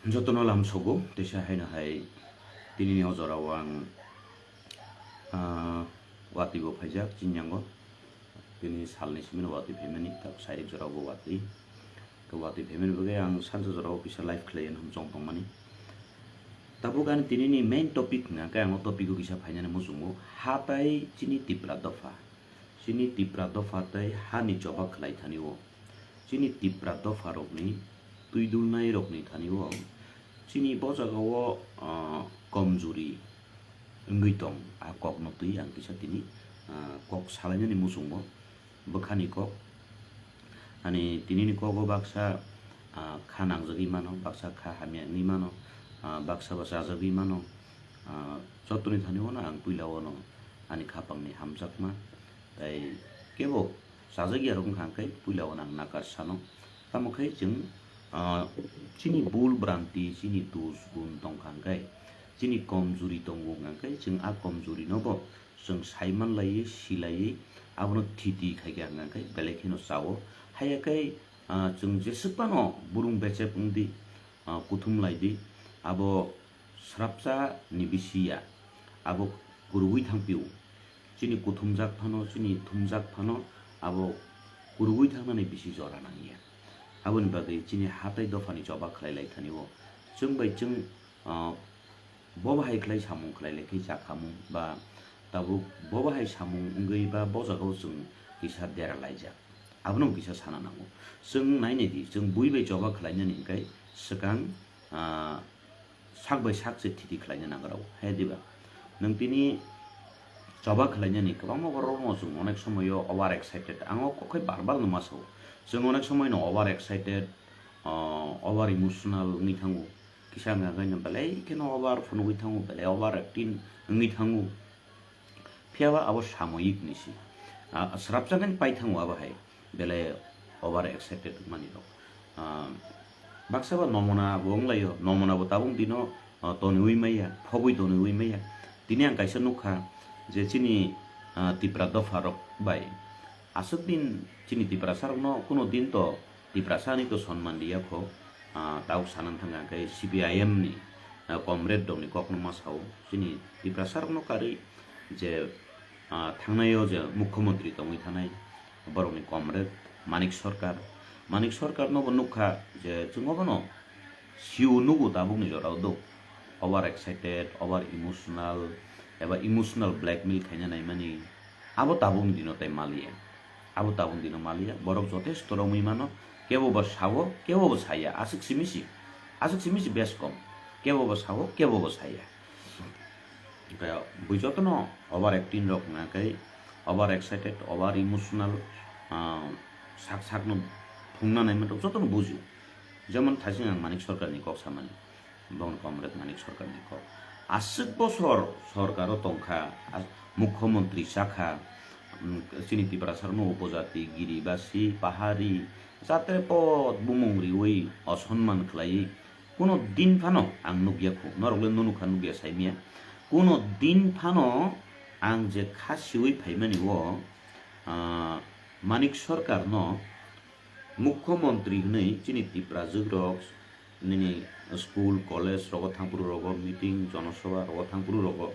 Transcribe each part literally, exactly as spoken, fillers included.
Jotono lamsogo, teisa haino hai tinini o jorao ang, ah, watwi bo phaijak chini yango. Tini salni simi no watwi phaimani, tak sairik jorao bo watwi. Khe watwi phaimani bagwi ang sansa jorao kisa live khlaiwi hamchong tongmani. Tabuk ani tinini main topic hwnka khe ang o topic o kisa phainani muchungo, hatai chini Tipra dopha. Chini Tipra dopha tei hani choba khlai thani o. Chini Tipra dopha rokni twi dulnai rokni thani o. Chini bo jaga o, ah, komjuri wngwi tong, a kok no twi ang kisa tini, ah, kok salainani muchungo, bwkhani kok. Ani tinini kogo baksa, ah, kha nangjagwi mano, baksa kha hamya wngwi mano, ah, baksa bo chajagwi mano. Ah, jotoni thani o no ang puila o no ani khapangni hamjakma, tei kebo chajak ya rok wngkha hwnkhe puila o no ang nakar sano. Tamo khe chwng, ah, chini bul branti, chini dos gun tongkha hwnkhe, chini komjuri tongo hwnkha hwnkhe, chwng a komjuri no bo chwng saiman laiwi, silaiwi, abono thiti khaikha hwnkha hwnkhe belai kheno chao. Haiya khe, ah, chwng jeswk phano burung bechep wngdi, ah, kuthum laidi, abo srapsa ni bisi ya, abo kurugwi thangpio. Chini kuthumjak phano, chini thumjak phano abo kurugwi thangnani bisi jora nangya. Aboni bagwi chini hatai dophani choba khlai lai thani o. Chwng bai chwng, ah, bo bahai khlai samung khlai lai khe chakhamung ba tabuk bo bahai samung wngwi ba bo jagao chwng kisa dera laijak. Abono kisa sana nango. Chwng nainai di, chwng bui bai choba khlainani hwnkhe swkang, ah, sak bai sak se thiti khlaina nangrao. He diba? Nwng tini choba khlainani kwbangma borok rokno chwng onek somoio over excited. Ang o kok khai bar bar no ma sao. Chwng onek somoi no over excited, ah, over emotional wngwi thango. Kisa wngkha khe no belai kheno over phunugwi thango, belai over acting wngwi thango. Phiya ba abo samoyik ni si. Ah, srapjagani pai thango abo hai. Belai over excited wngmani rok. Ah, baksa ba nomona bo wnglaio, nomona bo tabuk dino, ah, tonwi maya, phobwi tonwi maya. Tini ang kaisa nukha je chini, ah, Tipra dopha rok bai aswk din chini Tiprasa rokno kuno din to Tiprasa ni to sonman liya kho, ah, tabuk sana thangkha khe C P I M ni, ah, comrade rokni kokno ma sao, chini Tiprasa rokno karwi je, ah, thangnai o je mukhyamantri tongwi thanai borokni comrade Manik Sarkar, Manik Sarkar no bo nukha je chwng obono siu nugo tabukni jorao do over excited, over emotional eba emotional blackmail khaina naimani abo tabukni dino tai maliya. Abo tabuk dino maliya, borok jotesto romwi mano, kebo bo sao, kebo bo saya, aswk simi si, aswk simi si bes kom, kebo bo sao, kebo bo saya. Hwnkhe bui jotono over acting rok wngkha khe over excited, over emotional, ah, sak sakno phungna naima rok jotono bujio. Jemon thasing ang Manik Sarkar ni kok samani. Bongni comrade Manik Sarkar ni kok. Aswk bosor sorkar o tongkha, as-, mukhyamantri chakha, mm, chini Tiprasa rokno upojati, giribasi, pahari, jatre pot bumung riwi osonman khlaiwi kuno din phano ang nukya khu. Norok le nukha nukya saimya. Kuno din phano ang je kha siwi phaimani o, ah, Manik Sarkar no Mukhyamantri hwnwi chini Tiprajwk rok nini school, college rogo thangphuru rogo meeting, jonosabha rogo thangphuru rogo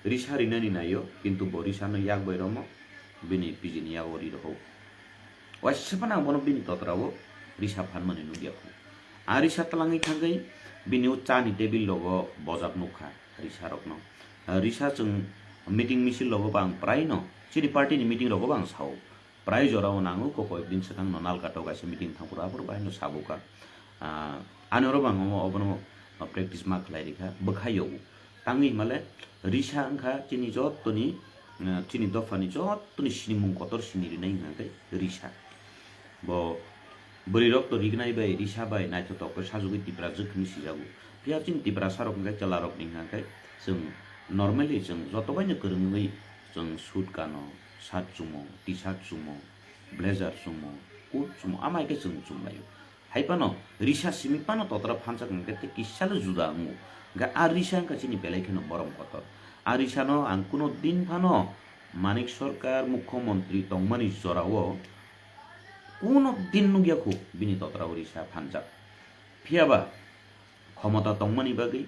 risa rinani naio, kintu bo risa no yak bai romo bini pijini yago ri rohok. Waisa phano ang bono bini totra o risa phanmani nukya khu. A risa twlangwi thangwi bini o chani table rogo bojak nukha risa rokno. Risa chwng meeting misil rogo bo ang prai no chini party ni meeting rogo bo ang sao. Prai jorao nango, ko koyek din swkang no Nalkato kaisa meeting thangphuru aphuru bahai no sabuka. Ah, ani oro bo ang omo obono practice ma khlai rikha, bwkhai yogo. Tangwi himale risa wngkha chini jottoni, ah, chini dophani jottoni sinimung kotor sini rinai hwnkha khe risa. Bo bwrwi rok to rignai bai, risa bai naithotok khe sajagwi Tiprajwk hwnwi sijago. Phiya chini Tiprasa rok hwnkha khe chwla rokni hwnkha khe chwng normally chwng joto baino kwrwngwi chwng suit kano, shirt chumo, T-shirt chumo, blazer chumo, coat chumo, amai khe chwng chumlaio. Hai phano risa simi phano totra phansa hwnkhe tei kisa le juda wngo. Hwnkhe a risa wngkha chini belai kheno borom kotor. A risa no ang kuno din phano Manik Sarkar mukhyamantri tongmani jorao kuno din nukya khu bini totra o risa phanjak. Phiya ba khomota tongmani bagwi,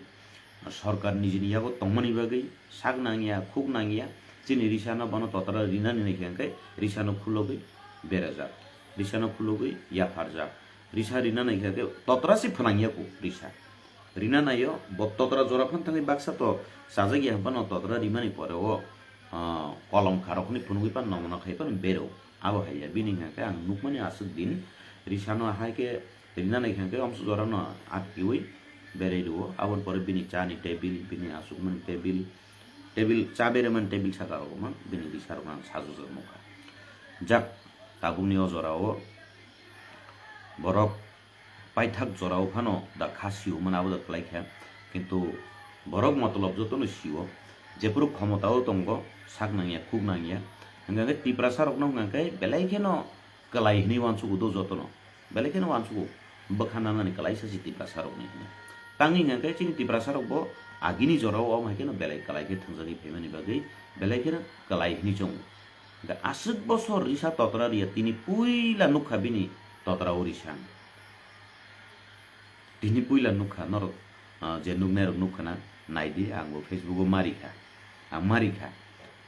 sorkar nijini yago tongmani bagwi sak nangya, khuk nangya, chini risano bono totra rinani naikha hwnkhe risano khulogwi berajak, risano khulogwi yapharjak, risa rina naikha hwnkhe totra se phnangya ku risa. Rina naio, bo totra jora phan thangwi baksa to chajak ya hwnphano totra rimani pore o, ah, kolom kharokni phunugwi pan nomona khai pan bero. Abo hai ya, bini hwnkhe ang nukmani aswk din risano hai khe rina naikha hwnkhe omso jorano atkiwi berai rwo. Aboni pore bini chani tebil, bini aswkmani tebil, tebil cha beremani tebil saka rokma bini risarokno ang sajwjak nukha. Jak tabukni o jorao borok paithak jorao phano da kha sio mano abo da kwlai kha, kintu borok motolob jotono sio, jephuru khomotao tongo sak nangya khuk nangya, hwnkha khe Tiprasa rokno hwnkha khe belai kheno kwlai hwnwi uansugo do jotono, belai kheno uansugo bwkha nanani kwlaisa se Tiprasa rokni hwnwi. Tangwi hwnkha khe chini Tiprasa rokbo agini jorao omo hai kheno belai kwlai khe thwngjagwi phaimani bagwi belai kheno kwlai hwnwi chongo. Hwnkhe aswk bosor risa totra riya tini puila nukha bini totra o risa ang. Tini puila nukha norok, ah, je nuknairok nukha na, naidi, ang bo Facebook o marikha, ang marikha.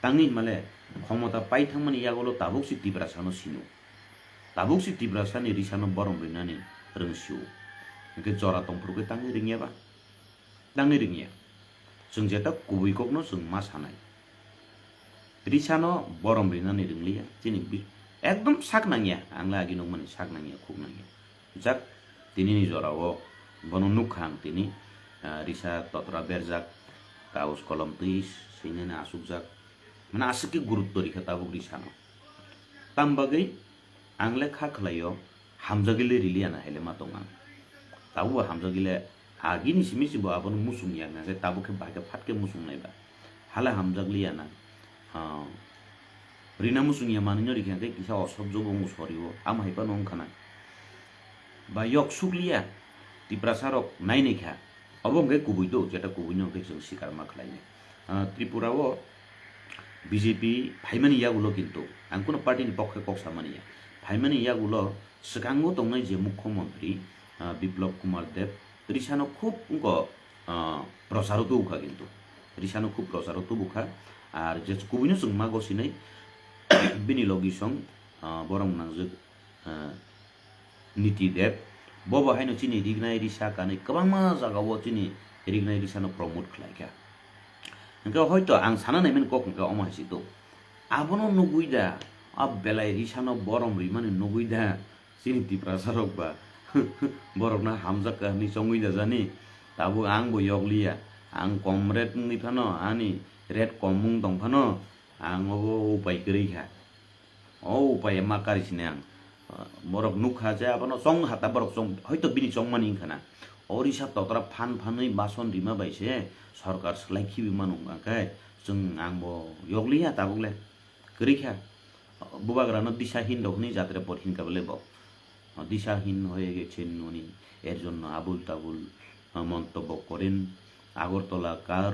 Tangwi himale khomota pai thangmani yagulo tabuk si Tiprasano sino, tabuk si Tiprasani risano borom rinani rwngsio. Hwnkhe jora tongphuru khe tangwi ringya ba? Tangwi ringya. Chwng jeta kubui kokno chwng ma sanai. Risano borom rinani ringliya, chini bi-, ekdom sak nangya, ang le agi nukmani sak nangya, khuk nangya. Jak tinini jorao bono nukha ang tini, ah, risa totra berjak, kaus kolom twi swinani asukjak. Mane aswk khe gurutto rikha tabuk risano. Tam bagwi ang le kha khlaio, hamjagwi le riliya na hai le ma tong ang. Tabukbo hamjagwi le agini simi si bo abono muchung ya hwnkhe tabuk khe bahai khe phat khe muchung nai ba. Hala hamjak liya na. Ah, rina muchung ya manwi no rikha khe kisa osob jobo wng sori o. Amo hai phano wng kha na. Ba yok suk liya. Tiprasa rok nai nai kha. Obo hwnkhe kubui do, jeta kubui no hwnkhe chwng sikar ma khlai nai. Ah, Tripura o B J P phaimani yagulo kintu ang kuno party ni pokhe kok samani ya. Phaimani yagulo swkango tongnai je mukhyamantri, ah, Biplab Kumar Deb risano khub wngkha, ah, procharo tubukha kintu. Risano khub procharo tubukha. Ar je kubuino chwng ma gosinai bini logi song, ah, borok nangjak, ah, Niti Deb, bo bo haino chini rignai risa kanwi kwbangma jagao chini rignai risano promote khlaikha. Hwnkhe hoito ang sana naimani kok hwnkhe omo hai se do. Abono nugwi da, a belai risano borom rimani nugwi da, chini Tiprasa rok ba borokno hamjak ka hwnwi chongwi da jani. Tabuk ang bo yokliya, ang kom rate wngwi phano, ani rate kom wng tong phano, ang obo upai kwrwi kha. O upai ma kari sini ang. Borok nukha je abono chong hata borok chong, hoito bini chongmani wngkha na. O risa totra phan phanwi bason rima bai se sorkar swlai khibi mano wngkha khe chwng ang bo yokliya tabuk le. Kwrwi kha. Bubagrano disahin rok hwnwi jatre por hinka bole bo. Disahin hoye gechenni, er jonno abul tabul montobbo koren. Agartala kar,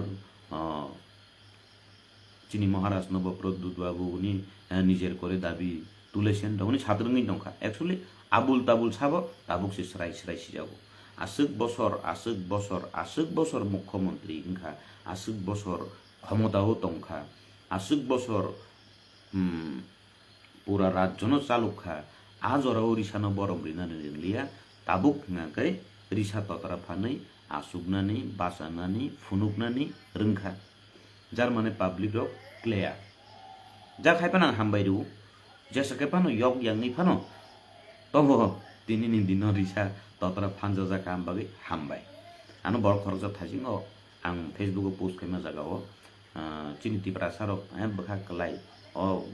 chini Maharaj no bo Pradyut Babu ni, eh, nijer kore dabi tulesen rok hwnwi satrwngwi tongkha. Actually, abul tabul sabo tabuk se srai srai sijago. Aswk bosor, aswk bosor, aswk bosor mukhyamantri wngkha, aswk bosor khomotao tongkha, aswk bosor, hmm, pura rajyono chalukha. A jorao risano borom rinani rwngliya, tabuk hwnkha khe risa totra phanwi asuknani, bachanani, phunuknani rwngkha. Jar mane public rok kleya. Jak hai phano ang hambai rw, jesa khe phano yok yangwi phano tongo, tinini dino risa totra phanjajak ang bagwi hambai. Ano borok khoroksa thaisingo ang Facebook o post khaima jagao, ah, chini Tiprasa rok, eh, bwkha kwlai o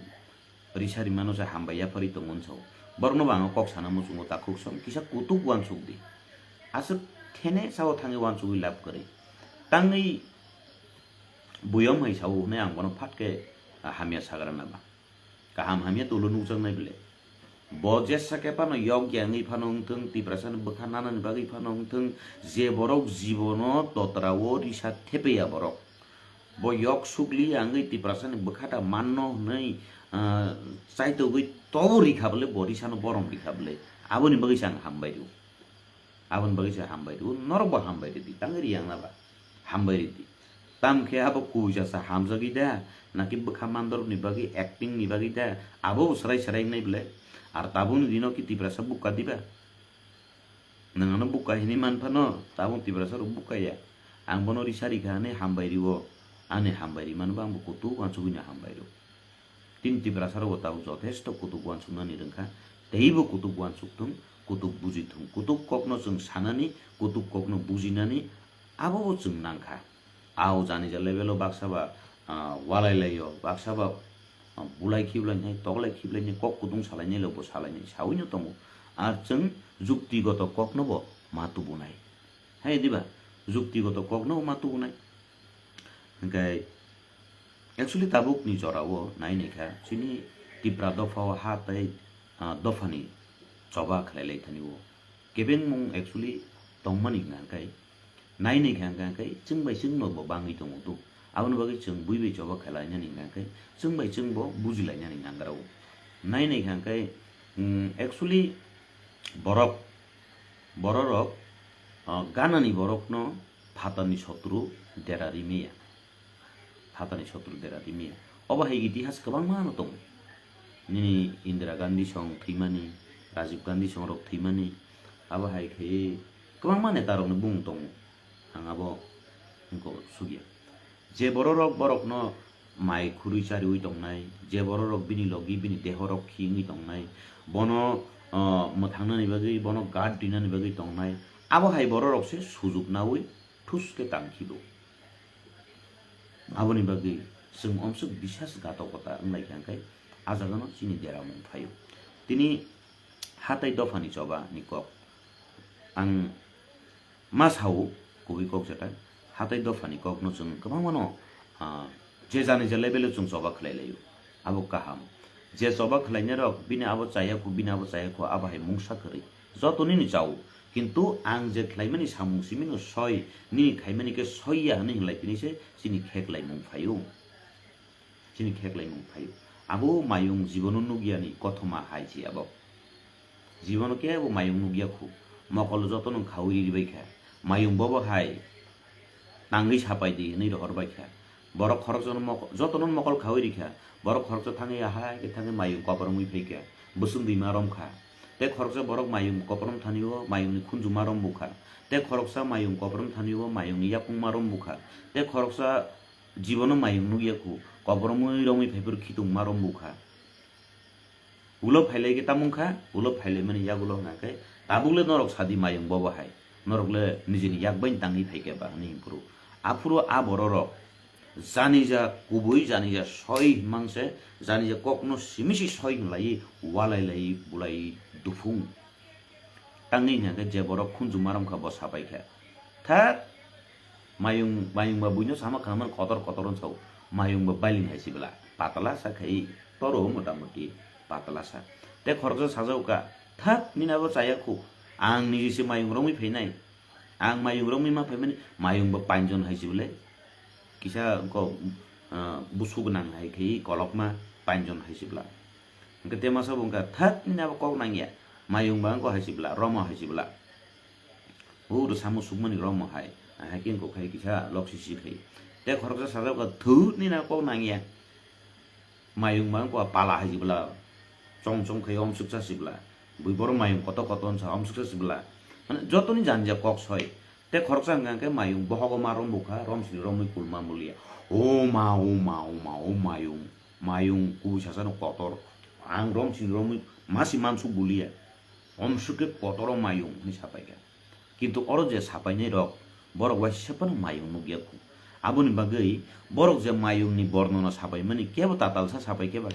risa rimano se hambai yapharwi tongo hinwi sao. Borokno bo ang kok sana muchungo takhuk song kisa kutuk uansuk di. Aswk thene sao thangwi uansugwi lab kwrwi. Tangwi buyom hai sao hwnwi ang bono phat khe, ah, hamya sagra na ba. Kaham hamya tolo nukjaknai bwle. Bo jesa khe phano yok yangwi phano wngthung, Tiprasani bwkha nanani bagwi phano wngthung, je borok jibono totrao risa thepeya borok. Bo yok sukli yangwi Tiprasani bwkha ta manno hwnwi, ah, chaitogwi tobo rikha bwle, bo risano borom rikha bwle. Aboni bagwi se ang hambai rw. Aboni bagwi se hambai rw, norok bo hambai rw di, tangwi riyang na ba? Hambai rw di. Tam khe abo kubuisa sa hamjagwi da, naki bwkha mandorok ni bagwi, acting ni bagwi da, abo bo swrai swrai wngnai bwle? Ar tabukni dino ki Tiprasa bukka diba? Nwng ano bukka hinwi man phano, tabuk Tiprasa rok bukka ya. Ang bono risa rikha hinwi hambai rw, ani hambai rw mano bo ang bo kutuk uansugwi no hambai rw. Tini Tiprasa rok bo tabuk jothesto kutuk uansuknani rwngkha, teibo kutuk uansuk thung, kutuk buji thung, kutuk kokno chwng sanani, kutuk kokno bujinani, abo bo chwng nangkha. Ao jani ja level o baksa ba, ah, walai lai o, baksa ba, ah, bulai khiblai nai, toklai khiblai nai, kok kutung salai nai le bo salai nai, saui no tongo. Ar chwng juktigoto kokno bo ma tubunai. Hai diba? Juktigoto kokno bo ma tubunai. Hingkai actually tabuk ni jora o nai nai kha, chini Tipra dopha o ha tei, ah, dopha ni choba khlai lai thani o. Kebengmung actually tongmani hwnka hwnkhe, nai nai kha hwnka hwnkhe, chwng bai chwng no bo bangwi tongo do. Aboni bagwi chwng bui bai choba khe lainani hwnka hwnkhe, chwng bai chwng bo buji lainani nangra o. Nai nai kha hwnkhe, mm, actually borok, bororok, ah, ganani borokno phatarni sotru dera rimaya. Phatarni sotru dera rimaya. Obo hai itihas kwbangma no tongo. Nini Indira Gandhi song thwimani, Rajiv Gandhi song rok thwimani, abo hai khe kwbangma neta rokni bumung tongo. Ang abo wngkha sugya. Je bororok borokno mai khurui chariui tongnai, je bororok bini logi bini dehorok khi wngwi tongnai, bono, ah, mwthangnani bagwi, bono guard rinani bagwi tongnai, abo hai bororok se sujuk naui thus khe tang khibo. Aboni bagwi chwng omswk bisas gatokota wnglaikha hwnkhe, ah jagano chini deramung phaio. Tini hatai dophani choba ni kok ang ma sao, kubui kok jeta, hatai dophani kokno chwng kwbangmano, ah, je jani je level o chwng choba khlai laio, abo kaham. Je choba khlainai rok bini abo chaya khu, bini abo chaya khu, abo hai mungsa kwrwi. Joto nini chao, kintu ang je khlaimani samung simino soi, nini khaimani khe soi ya hwnwi hwnlai tini se chini kheklaimung phaio. Chini kheklaimung phaio. Abo mayung jibono nukyani kothoma hai se abo. Jibono kebo mayung nukya khu. Mokol jotono khaui ribai kha. Mayung bobo hai tangwi sapai di hwnwi rohor bai kha. Borok khoroksa no mok-, jotono mokol khaui rikha. Borok khoroksa thangwi ahai khe thangwi mayung kopromwi phaikha. Bwswng dima romkha. Tei khoroksa borok mayung koprom thani o mayungni khunjuma rombukha. Tei khoroksa mayung koprom thani o mayungni yakungma rombukha. Tei khoroksa jibono mayung nukya khu. Kopromwi romwi phaiphuru khitungma rombukha. Ulo phailai khe tamung kha, ulo phailaimani yagulo hwnkha khe, tabukle norok sadi mayung bobo hai, norokle nijini yak bai tangwi phai khe ba hwnwi hwnphuru. Aphuru a bororok janija kubui, janija soi hwnmang se, janija kokno simi si soi hwnlaiwi walai laiwi bulai duphung. Tangwi hwnkha khe je borok khunju marom kha bo sapai kha. Thak, mayung, mayung ba buino sama kha man kotor kotor wng sao. Mayung ba bailing hai sibla, patala sa khai toro motamuti patala sa. Tei khoroksa sajao ka, thak, nini abo chaya khu. Ang niji se mayung romwi phainai. Ang mayung romwi ma phaimani, mayung ba panjon hai sibla. Kisa ko, ah, busu gwnang hai khai kolokma panjon hai sibla. Hwnkhe te masa bo wngkha, thak, nini abo kok nangya. Mayung ba wngkha hai sibla, romo hai sibla. O rw samung sukmani romo hai. Hai khe wngkha khai kisa lok sisi khai. Te khoroksa sajak kha, thut, nini abo kok nangya. Mayung ba wngkha pala hai sibla. Chong chong khai omsuksa sibla. Bui borok mayung koto koto wngsa omsuksa sibla. Mane jotoni janija kok soi. Te khoroksa hwnkha khe mayung bohogo ma rombukha, romsini romwi kulma mulia. O ma, o ma, o ma, o mayung. Mayung kubui sasano kotor, ang romsini romwi masi mansuk bulia, omsuk khe kotoro mayung hwnwi sapaikha. Kintu oro je sapainai rok, borok waisa phano mayung nukya khu. Aboni bagwi borok je mayungni bornona sapaimani kebo tatalsa sapaikhe ba?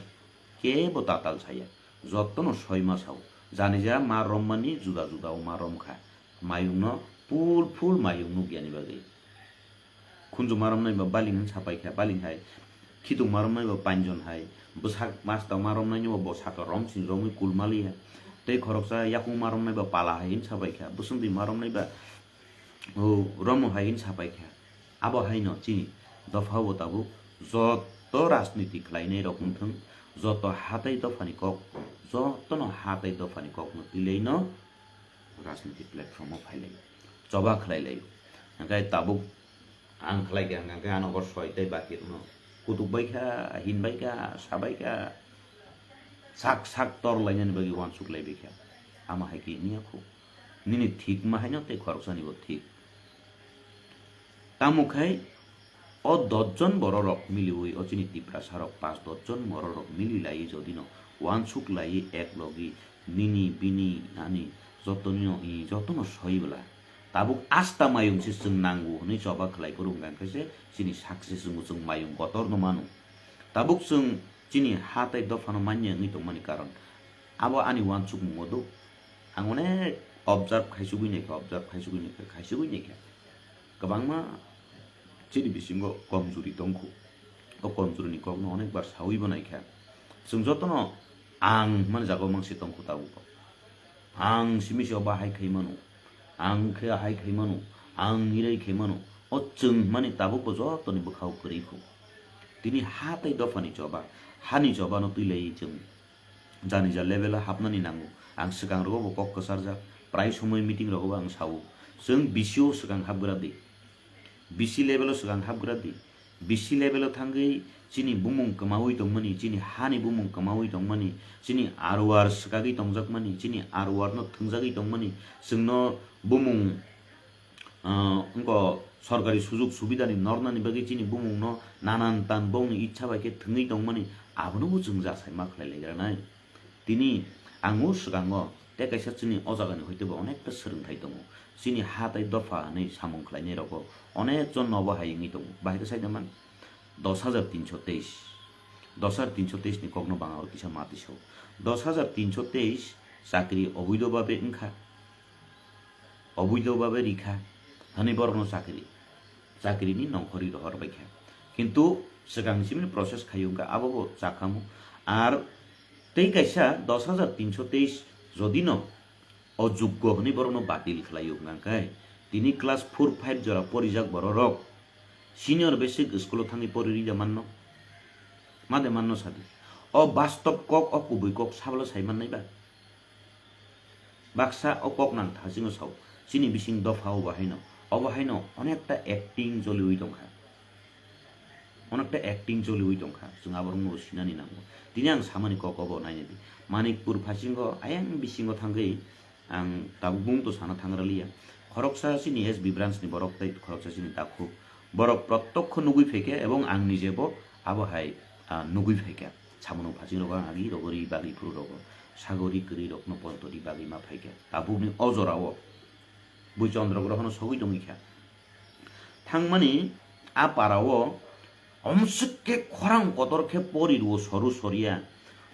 Kebo tatal saya. Jotono soima sao. Janija ma rommani juda juda o ma romkha. Mayungno full full mayung nukyani bagwi. Khunju maromnai ba baling hwn sapai kha, baling hai. Khitung maromnai ba panjon hai. Bwsak masta maromnai bo saka romsini romwi kulmaliya. Tei khoroksa yakung maromnai ba pala hai hwn sapai kha. Bwswngtwi maromnai ba, o, romo hai hwn sapai kha. Abo haino chini dopha o tabuk joto rajniti khlainai rok wngthwng, joto hatai dophani kok, jotono hatai dophani kokno twilaino rajniti platform o phailai, choba khlai lai. Hingke tabuk ang khlai kha, hingke ano hor soi tei baki rokno kutuk bai kha, hin bai kha, sa bai kha, sak sak tor lainani bagwi uansuk lai bai kha. Ama hai khe wngya kho. Nini thik ma haino tei khoroksani bo thik. Tamo khai o dos jon bororok miliwi o chini Tiprasa rok pas dos jon bororok mili lai jodi no uansuk lai ek logi nini bini ani joto no i joto no soi bwla tabuk asta mayung se chwng nango hwnwi choba khlai phuru hwnkha khe se chini success wngo, chwng mayung kotor no mano. Tabuk chwng chini ha tei dopha no manya wngwi tongmani karon abo ani uansukmungo do. Ang onek observe khaisugwi naikha, observe khaisugwi naikha, khaisugwi naikha. Kwbangma chini bisingo komjuri tongkhu. O komjurini kokno onekbar sawibo naikha. Chwng jotono ang hwnmani jagao mangsi tongkhu tabukbo. Ang simi se obo hai khai mano, ang khe hai khai mano, ang irai khai mano. O chwng hwnmani tabukbo jotoni bwkhao kwrwi kho. Tini ha tei dophani choba, hani chobano twi lai chwng jani ja level o hapnani nango. Ang swkang rogo bo kok kwcharjak, prai somoi meeting rogo bo ang sao, chwng B C o swkang hapgra di, B C level o swkang hapgra di, B C level o thangwi chini bumung kwmawi tongmani, chini hani bumung kwmawi tongmani, chini R O R swkagwi tongjakmani, chini R O R no thwngjagwi tongmani, chwngno bumung ah, wngkha sorkari sujug subidani nornani bagwi chini bumungno nanan tan bongni ichha bai khe thwngwi tongmani, abono bo chwng jasai ma khlai laigranai. Tini ang o swkango tei kaisa chini o jagani hoi teibo onekta swrwngthai tongo. Chini ha tei dopha hwnwi samung khlainai rogo onek jon nobo hai wngwi tongo. Bahai khe sai da man dos hajar tinsho teis. Dos hajar tinsho teis ni kokno bang aro kisa ma twiso. Dos hajar tinsho teis chakri oboido babe wngkha. Oboido babe rikha, hwnwi borokno chakri, chakrini nongkhorwi rohor baikha. Kintu swkang simini process khaiyung kha, abo bo chakhamu. Ar tei kaisa dos hajar tinsho teis jodino ojoggo hwnwi borokno batil khlaiyo hwnkha khe, tini class four five jora porijak bororok senior basic school-o thangwi poriri da manno? Ma de manno sadi. O bastob kok, o kubui kok sabalo sai mannai ba? Baksa o kok nang thasingo sao, chini bising dopha obo haino, obo haino onekta acting choliwi tongkha, onekta acting choliwi tongkha, chwng aborokno sinani nango. Tini ang samani kok obo nainadi, Manikpur phasingo ayang bisingo thangwi ang tabuk mung to sana thangraliya. Khoroksa chini S B branch ni borok tei khoroksa chini takhuk borok protokho nugwi phaikha ebong ang nijebo abo hai, ah, nugwi phaikha. Samungo phasingrok ang agi rogori bagwi phuru rogo sagori kwrwi rokno pontori bagwi ma phaikha. Tabukni o jorao bui chondro grohono sogwi tongwi kha. Thangmani a parao omswk khe khorang kotor khe pori rwo soru soria.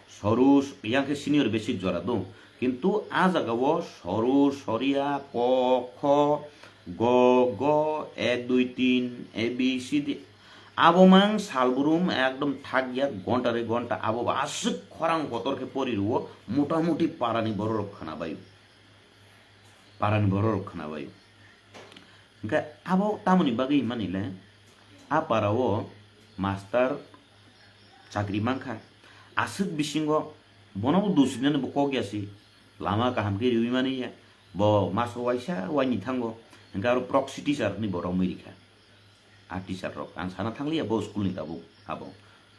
Soru s-, yang khe senior basic jora do. Kintu a jagao soru soria, ko, kho, go, go, ek, dui, tin, A B C D. Abo mang salbrum ekdom thak ya, gonta re gonta abo ba aswk khorang kotor khe pori rwo, mota moti parani bororok khwnabaio. Parani bororok khwnabaio. Hingkhe abo tamoni bagwi himani le, a parao master chakri mankha. Aswk bisingo bono bo dusrinani bo kok ya si. Lama kaham khe riwi mani ya. Bo maso waisa waini thango. Hingkhe aro proxy teacher hinwi bo romwi rikha. A teacher rok, ang sana thangliya bo school ni tabuk abo.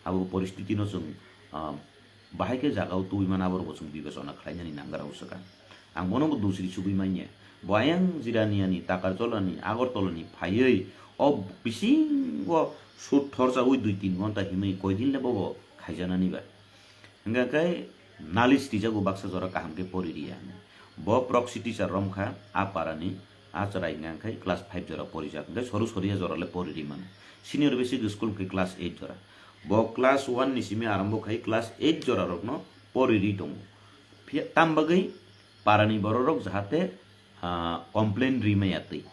Abo poristiti no chwng, ah, bahai khe jaga o tubui mano, abo rok bo chwng bibechona khlainani nang gra o swkang. Ang bono bo dusri chubui manya. Bo ayang Jirania ni, Takarjala ni, Agartala ni phaiwi o bisingo shoot thorjaui dui tin ghonta himwi koi din le bobo khaijanani ba. Hingkha khe nalis rijago baksa jora kaham khe pori riya. Bo proxy teacher romkha a parani, a chwrai hingkha khe class five jora porijak. Hingkhe soru soria jora le pori ri mano. Senior basic school hingkhe class eight jora. Bo class one ni simi arambo khai class eight jora rokno pori ri tongo. Phiya tam bagwi parani bororok jahate, ah, complain ri maya twi.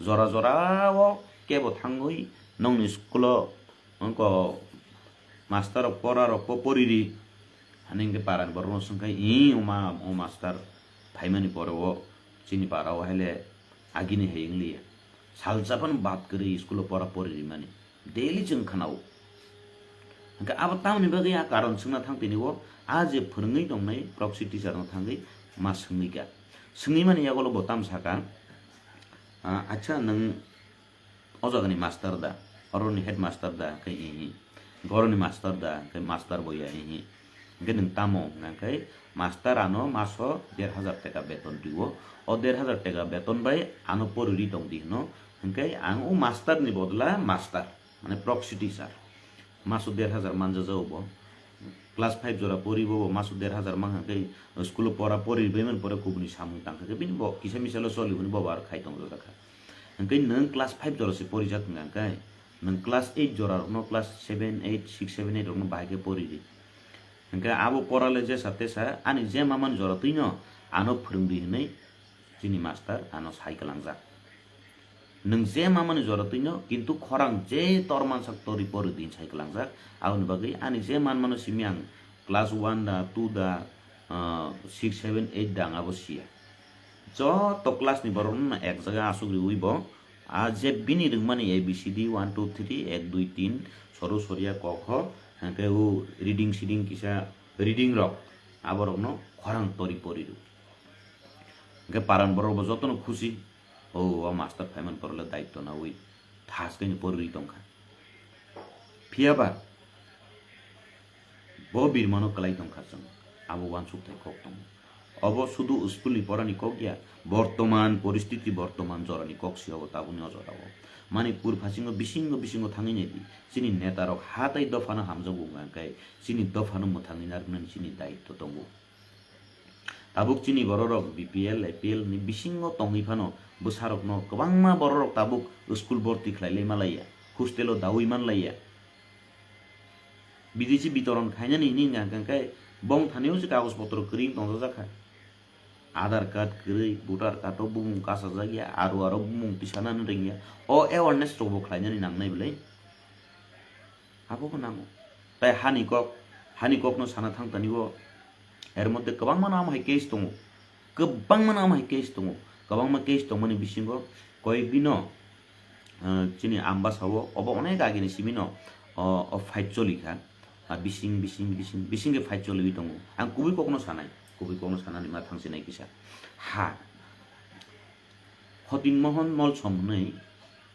Jora jora o kebo thangwi nongni school o wngkha master rok pora rok po poriri hwnwi hwnkhe parani borok no swngkha, "Ih, o ma, o master phaimani pore o chini para o haile agini hai wngliya. Salsa phano bad kwrwi school o pora poriri mani." Daily chwng khwnao. Hwnkhe abo tamoni bagwi a karon swngna thang tini o a je phwrwngwi tongnai proxy teacher no thangwi ma swngwi kha. Swngwi mani yagulo bo tam saka, ah, acha, nwng o jagani master da, oroni headmaster da, khe ihi, oroni master da, khe master bo ya ihi. Hwnkhe nwng tamo hwnkha khe master ano maso der hajar taka beton rio, o der hajar taka beton bai ano poriri tong di hwno, hwnkhe ang o master ni bodla master, mane proxy teacher, maso der hajar manjajago bo. Class five jora poribo bo maso der hajar mankha khe, school o pora pori bai man pore kubuni samung tangkha khe bini bo kisa misa lo choli hwnwi bo aro khai tong jakha. Hwnkhe nwng class five jora se porijak hwnkha khe, nwng class eight jora rokno, class seven, eight, six, seven, eight rokno bahai khe poriri. Hwnkhe abo pora le jesa tesa ani je mamani jora twino ano phwrwngdi hwnwi chini master ano sai kwlangjak. Nwng je mamani jora twino, kintu khorang je tor mansak tori pori din sai kwlangjak. Aboni bagwi ani je manmano simi ang class one da, two da, ah, six, seven, eight da ang abo siya. Joto class ni borok no ek jaga asuk riwi bo, a je bini rwngmani A B C D, one, two, three, ek, dui, tin, soru, soria, ko, kho, hwnkhe o reading, seeding kisa reading rok, aborokno khorang tori pori rw. Hwnkhe paran borok bo jotono khusi, o, o master phaiman borok le daityo nawi thas khe ni porwi tongkha. Phiya ba bo birmano kwlai tongkha chwng, abo uansuk thai kok tongo. Obo sudu school ni pora ni kok ya, bortoman poristiti, bortoman jora ni kok si obo tabukni o jora o. Manipur phasingo bisingo bisingo thangwi nai di, chini neta rok ha tai dopha no hamjakgo wngkha khe chini dopha no mwthangwi narwknani chini daityo tongo. Tabuk chini bororok B P L, A P L ni bisingo tongwi phano bwsarokno kwbangma bororok tabuk school borti khlai lai malaiya, hostel o dawi manlaiya. Bidesi bitoron khainani hini hwnkha khe bong thanio se kagoj potro kwrwi tongjak kha. Aadhaar card kwrwi, voter card o bumung kasajak ya, aro aro bumung tisanani rwngya. O awareness rokbo khlainani nangnai bwlai. Abo bo nango. Tai hani kok, hani kokno sana thang tani o. Er moddhe kwbangma no amo hai case tongo. Kwbangma no amo hai case tongo. Kwbangma case tongmani bisingo koi bino, ah, chini Ambasa o obo onek agini simi no, o, o fight choli kha. Ah, bising, bising, bising, bising khe fight choliwi tongo. Ang kubui kokno sanai. Kubui kokno sanani ma thang sinai kisa. Ha. Khotin Mohon Molsom hwnwi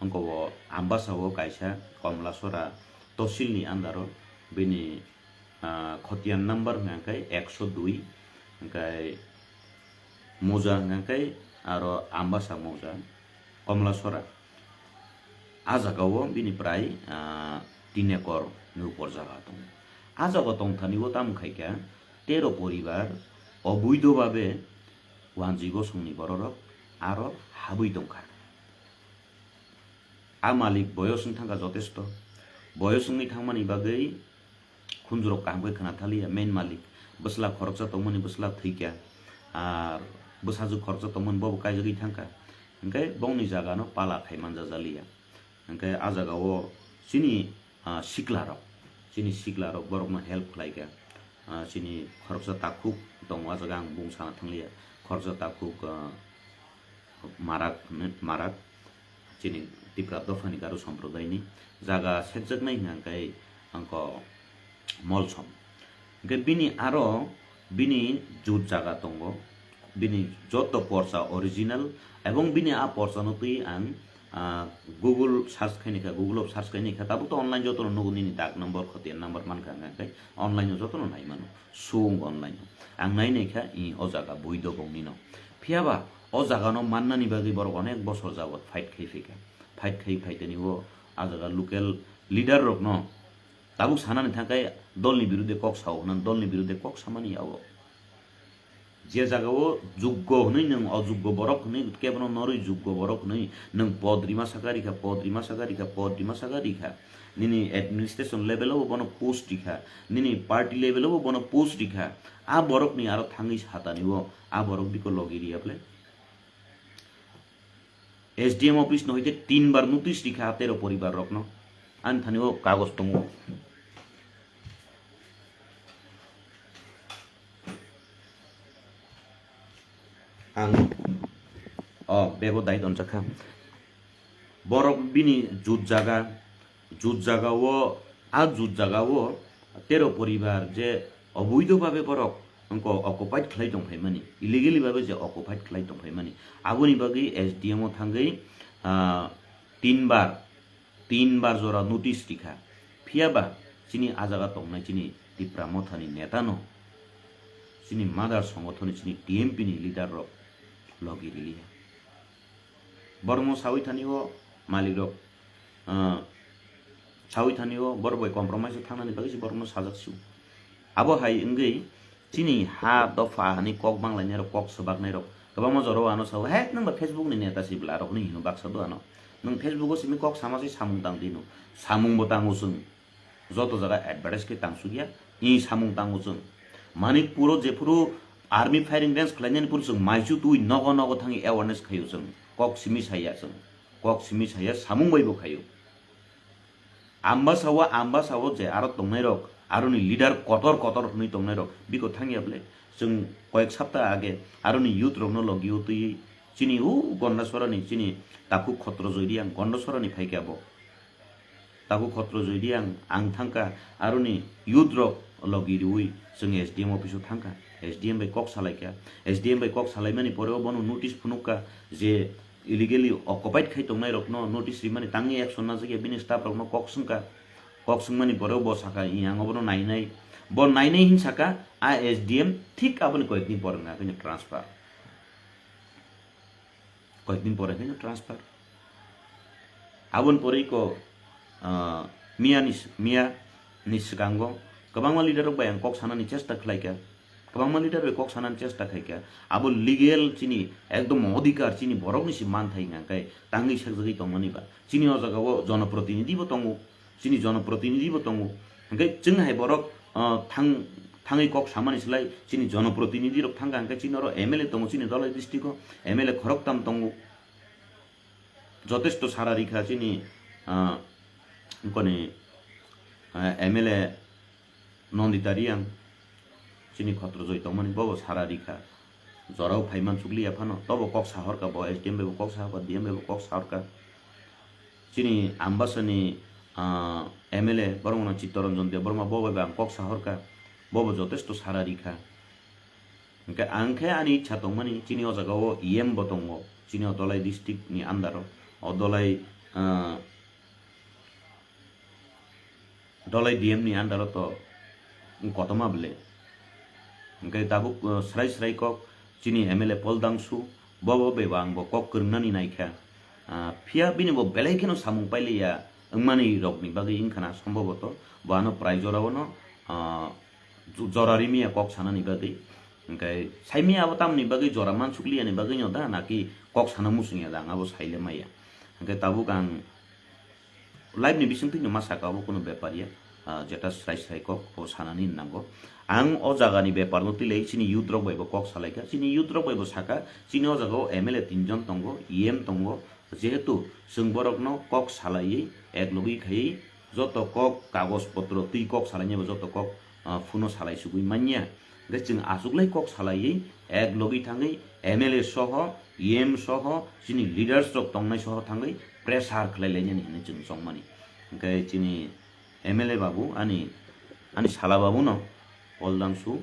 wngkha o Ambasa o kaisa Komlasora tosilni under o bini, ah, khotiyan number hwnkha khe ekso dui, hwnkhe Moja hwnkha khe aro Ambasa Moja, Komlasora. A jaga o bini prai, ah, tin ekor ni upor jaga tongo. A jaga tongthani o tamo khai kha tero poribar oboidho babe wanjwi gosongni bororok aro habwi tongkha. A malik boyos wng thangkha jotesto. Boyos wngwi thangmani bagwi khunjurok kaham khe khna thaliya, main malik. Bwsla khoroksa tongmani bwsla thwikha. Ar bwsajwk khoroksa tongmani bobo kaijagwi thangkha. Hwnkhe bongni jagano pala khai manjajaliya. Hwnkhe a jagao chini ah, siklarok, chini siklarok borokno help khlaikha. Ah, chini khoroksa takhuk tongo, ah jaga ang bung sana thangliya. Khoroksa takhuk, ah, Marak hwnwi, Marak, chini Tipra dophani Garo Somprodaini jaga sekjaknai hwnkha khe angkho Molsom. Hwnkhe bini aro bini jut jaga tongo, bini joto porsa original, ebong bini a porsa no twi ang, ah, Google search khaini kha, Google o search khaini kha, tabuk to online joto no nugo, nini dak number, khotiyan number mankha, hwnkhe online o joto no nai mano, sung online o. Ang nai nai kha, i o jaga bui do bong nino. Phiya ba o jaga no mannani bagwi borok onek bosor jabot fight khai phaikha. Fight khai phai tani o a jaga local leader rok no tabuk sanani thangkhe dolni birude kok sao hwnwi, dolni birude kok samani abo. Je jagao juggo hwnwi nwng ojuggo borok hwnwi kebono norwi juggo borok hwnwi nwng pod rima saka rikha, pod rima saka rikha, pod rima saka rikha. Nini administration level o bono post rikha, nini party level o bono post rikha. A borokni aro thangwi satani o a borok biko logi riya bwle. S D M office no hoite tin bar notice rikha tero poribar rokno. Ani thani o kagoj tongo. Ang o bego dai donjakha. Borok bini jut jaga, jut jaga o, a jut jaga o tero poribar je oboidho babe borok wngkha occupied khlai tongphaimani, illegally babe je occupied khlai tongphaimani, aboni bagwi S D M o thangwi, ah, tinbar, tinbar jora notice rikha. Phiyaba chini a jaga tongnai chini Tipra Mothani netano, chini mother songothoni, chini T M P ni leader rok logi riliya. Borokno sawi thani o malik rok, ah, sawi thani o borok bai compromise o thangnani bagwi se borokno sajak su. Abo hai wngwi chini ha dopha hani kok banglainai rok, kok swbaknai rok kwbangma jora o ano sao, "He, nwng ba Facebook ni neta si bwla rok," hwnwi hino baksa do ano. Nwng Facebook o simi kok sama se samung tang di no. Samung bo tango chwng. Joto jaga advertise khe tang sukya, i samung tango chwng. Manikpuro jephuru army firing range khlainani phuru chwng maichu twi nogo nogo thangwi awareness khaio chwng. Kok simi saya chwng. Kok simi saya samung bai bo khaio. Ambasa o, ambasa o je aro tongnai rok, aroni leader kotor kotor hwnwi tongnai rok, biko thangya bwle. Chwng koyek sapta age aroni youth rokno logi o twiwi chini o Gondasora ni chini takhuk Khotro Joydi ang Gondasora ni phaikha bo. Takhuk Khotro Joydi ang, ang thangkha, aroni youth rok logi riwi chwng S D M office o thangkha, S D M bai kok salaikha, S D M bai kok salaimani pore o bono notice phunukha je illegally occupied khai tongnai rokno notice rimani tangwi action najagya bini staff rokno kok swngkha, kok swngmani pore o bo sakha, "I ang obono nainai," bo nainai hin sakha, a S D M thik aboni koyekni pore wngkha khe transfer. Koyekdin pore khe transfer. Aboni pore iko, ah, miya ni, miya ni swkango kwbangma leader rok bai ang kok sanani chesta khlaikha, kwbangma leader bai kok sanani chesta khaikha. Abo legal chini ekdom odhikar, chini borok ni si manthai hwnka khe tangwi sakjagwi tongmani ba chini o jaga o jonoprotinidhi bo tongo. Chini jonoprotinidhi bo tongo. Hingke chwng hai borok, ah, thang, thangwi kok samani slai chini jonoprotinidhi rok thangkha, hingke chini oro M L A tongo, chini Dhalai district o M L A khoroktham tongo. Jotesto sara rikha chini, ah, koni, ah, M L A Nandita Reang, chini Khotro Joy tongmani bobo sara rikha. Jorao phaiman chukliya phano, tobo kok sahorka bo, S D M bai bo kok sahorka, D M bai bo kok sahorka. Chini Ambasani, ah, M L A borok no Chittaranjan Debbarma bo bai bo ang kok sahorka, bobo jotesto sara rikha. Hingke ang khe ani ichha tongmani, chini o jaga o E M bo tongo, chini o Dhalai district ni under o, o Dhalai, ah, Dhalai D M ni under o to wng kotorma bwle. Hingke tabuk, uh, srai srai kok chini M L A Paul Dangsu, bo bo bebang bo kok kwrwngnani naikha. Ah, phiya bini bo belai kheno samung pailiya wngmani rokni bagwi wngkhana somboboto bo ano prai jorao no, ah, ju-, jora rimiya kok sanani bagwi. Hingke saimiya abo tamoni bagwi jora mansukliyani bagwi no da naki kok sana musungya da ang abo saile maya. Hingke tabuk ang live ni bisingtwi no ma saka obo kuno bepar ya, ah, jeta srai srai kok o sanani nango. Ang o jaga ni bepar no twi lai chini youth rok bai bo kok salaikha, chini youth rok bai bo saka, chini o jaga o M L A tinjon tongo, E M tongo, jehetu chwng borok no kok salaiwi ek logwi khaiwi joto kok kagoj potro twi kok salainai bo joto kok, ah, phuno salai sugwi manya. Hingke chwng achuklai kok salaiwi ek logwi thangwi M L A soho, E M soho, chini leaders rok tongnai soho thangwi pressure khlai lainani hinwi chwng chongmani. Hingke chini M L A babu ani, ani sala babu no Paul Dangsu